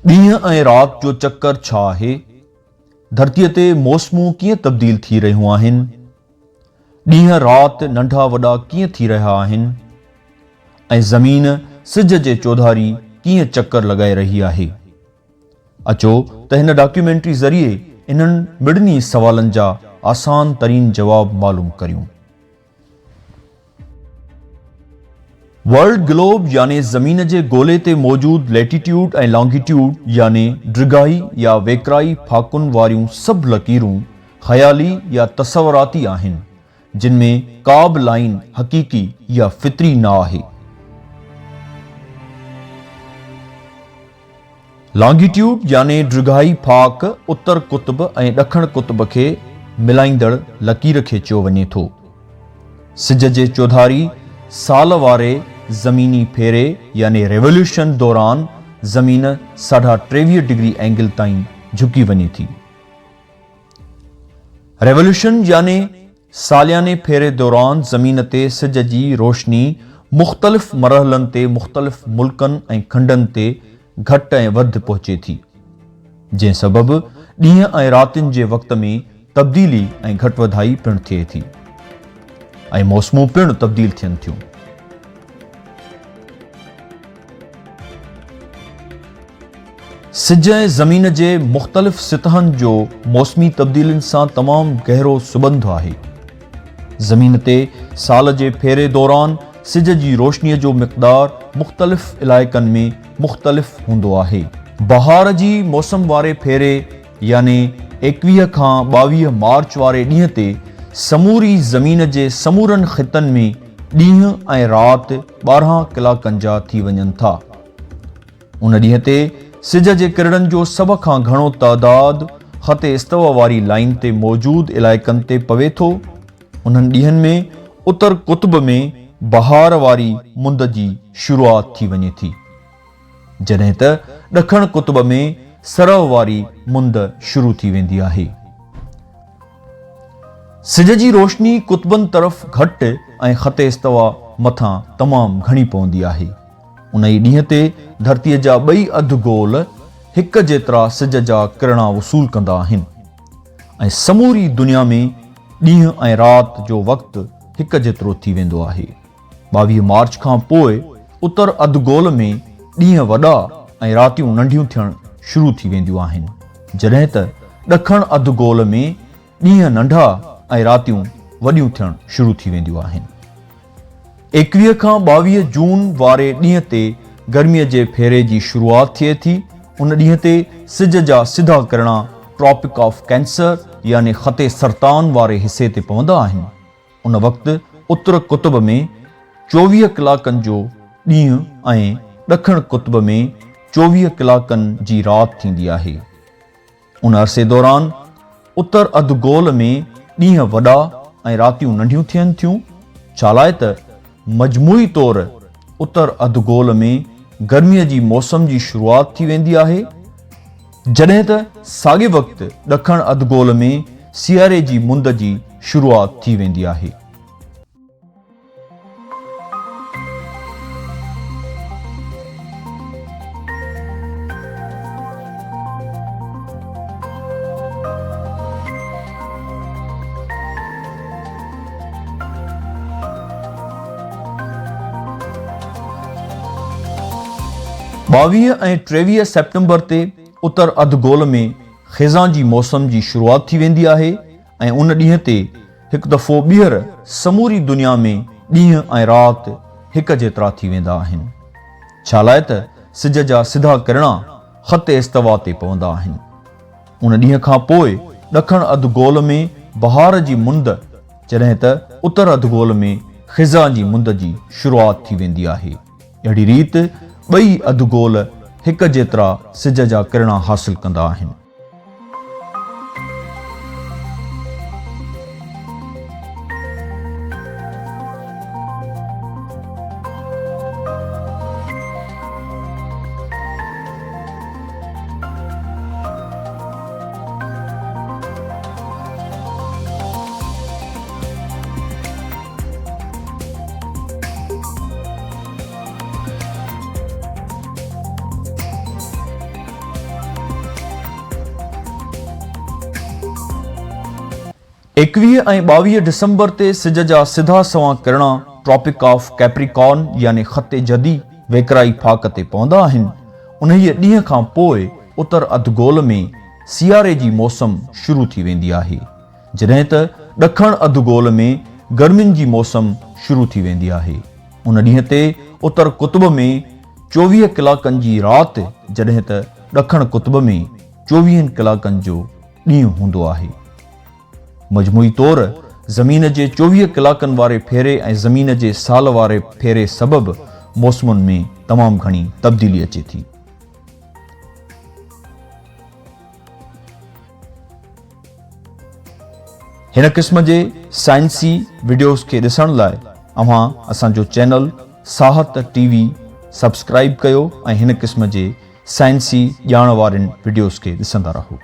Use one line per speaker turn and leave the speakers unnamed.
ڏينهن ۽ رات جو چڪر ڇا آهي؟ ڌرتيء تي موسمون ڪيئن تبديل ٿي رهيون آهن؟ ڏينهن رات ننڍا وڏا ڪيئن ٿي رهيا آهن؟ ۽ زمين سج جي چوڌاري ڪيئن چڪر لڳائي رهي آهي؟ اچو ته هن ڊاڪيومينٽري ذريعي انهن مڙني سوالن جا آسان ترين جواب معلوم ڪريون. ورلڊ گلوب يعني زمين جي گولي تي موجود ليٽيٽيوڊ ۽ لانگيٽيوڊ يعني ڊگهائي يا ويڪرائي ڦاڪن واريون سڀ لڪيرون خيالي يا تصوراتي آهن، جن ۾ ڪا به لائين حقيقي يا فطري نه آهي. لانگيٽيوڊ يعني ڊگهائي ڦاڪ اتر قطب ۽ ڏکڻ قطب کي ملائيندڙ لڪير کي چيو وڃي ٿو. سج جي چوڌاري سال واري زميني ڦيري يعني ريوليوشن دوران زمين ساڍا 23 ڊگري اينگل تائين جهڪي وڃي ٿي. ريوليوشن يعني سالياني ڦيري دوران زمين تي سج جي روشني مختلف مرحلن تي مختلف ملڪن ۽ کنڊن تي گهٽ ۽ وڌ پهچي ٿي، جنهن سبب ڏينهن ۽ راتين جي وقت ۾ تبديلي ۽ گهٽ وڌائي پڻ ٿئي ٿي ۽ موسمون پڻ تبديل ٿين ٿيون. سج ۽ زمين جي مختلف سطحن جو موسمي تبديلين سان تمام گهرو سٻنڌ آهي. زمين تي سال جي ڦيري دوران سج جي روشنيء جو مقدار مختلف علائقن ۾ مختلف هوندو آهي. بهار جي موسم واري ڦيري يعني 21 کان 22 مارچ واري ڏينهن تي سموري زمين جي سمورن خطن ۾ ڏينهن ۽ رات 12 ڪلاڪن جا ٿي وڃن ٿا. ان ڏينهن تي سج جي ڪرڻن جو سڀ کان گهڻو تعداد خط استوا واري لائين تي موجود علائقن تي پوي ٿو. انهن ڏينهن ۾ اتر قطب ۾ بهار واري مند جي شروعات ٿي وڃي ٿي، جڏهن ته ڏکڻ قطب ۾ سرء واري مند شروع ٿي ويندي آهي. سج جي روشني قطبن طرف گهٽ ۽ خط استوا مٿان تمام گهڻي پوندي آهي. انهيء ڏينهن تي ڌرتيء جا ٻئي اڌ گول هڪ جيترا سج جا ڪرڻا وصول ڪندا آهن ۽ سموري دنيا ۾ ڏينهن ۽ رات جو وقت هڪ جيترو ٿي ويندو آهي. 22 مارچ کان پوء اتر اڌ گول ۾ ڏينهن وڏا ۽ راتيون ننڍيون ٿيڻ شروع ٿي وينديون آهن، جڏهن ته ڏکڻ اڌ گول ۾ ڏينهن ننڍا ۽ راتيون وڏيون ٿيڻ شروع ٿي وينديون آهن. 21 کان 22 جون واري ڏينهن تي گرميء جي ڦيري جي شروعات ٿئي ٿي. ان ڏينهن تي سج جا سڌا ڪرڻا ٽراپڪ آف ڪينسر يعني خط سرطان واري حصي تي پوندا آهن. ان وقت اتر قطب ۾ 24 ڪلاڪن جو ڏينهن ۽ ڏکڻ قطب ۾ 24 ڪلاڪن جي رات ٿيندي آهي. ان عرصي دوران اتر اڌ گول ۾ ڏينهن وڏا ۽ راتيون ننڍيون ٿين ٿيون، ڇالاء ته مجموعي طور اتر اڌ گول ۾ گرميء جي موسم جي شروعات ٿي ويندي آهي، جڏهن ته ساڳئي وقت ڏکڻ اڌ گول ۾ سياري جي مند جي شروعات ٿي ويندي آهي. ٻاويهه ۽ 23 سيپٽمبر تي اتر اڌ گول ۾ خزان جي موسم جي شروعات ٿي ويندي آهي ۽ ان ڏينهن تي هڪ دفعو ٻيهر سموري دنيا ۾ ڏينهن ۽ رات هڪ جيترا ٿي ويندا آهن. ڇالاء ته سج جا سڌا ڪرڻا خط استوا تي پوندا آهن. ان ڏينهن کان پوء ڏکڻ اڌ گول ۾ بهار جي مند جڏهن ته اتر اڌ گول ۾ خزان جي مند جي شروعات ٿي ويندي آهي. اهڙي ريت ٻئي اڌ گول هڪ جيترا سج جا ڪرڻا حاصل ڪندا آهن. 21 ۽ 22 ڊسمبر تي سج جا سڌا سنوان ڪرڻا ٽراپڪ آف ڪيپريڪارن يعني خط جدي ويڪرائي ڦاڪ تي پوندا آهن. انهيء ڏينهن کان پوء اتر اڌ گول ۾ سياري جي موسم شروع ٿي ويندي آهي. جڏهن ته ڏکڻ اڌ گول ۾ گرمين جي موسم شروع ٿي ويندي آهي. ان ڏينهن تي اتر قطب ۾ 24 ڪلاڪن جي رات جڏهن ته ڏکڻ قطب ۾ چوويهن ڪلاڪن جو ڏينهن هوندو آهي. مجموعي طور زمين جي 24 ڪلاڪن واري ڦيري ۽ زمين جي سال واري ڦيري سبب موسمن ۾ تمام گهڻي تبديلي اچي ٿي. هن قسم جي سائنسي وڊيوز کي ڏسڻ لاء اوهان اسان جو channel Sahat T V subscribe ڪيو ۽ هن قسم جي سائنسي ڄاڻ وارين وڊيوز کي ڏسندا رهو.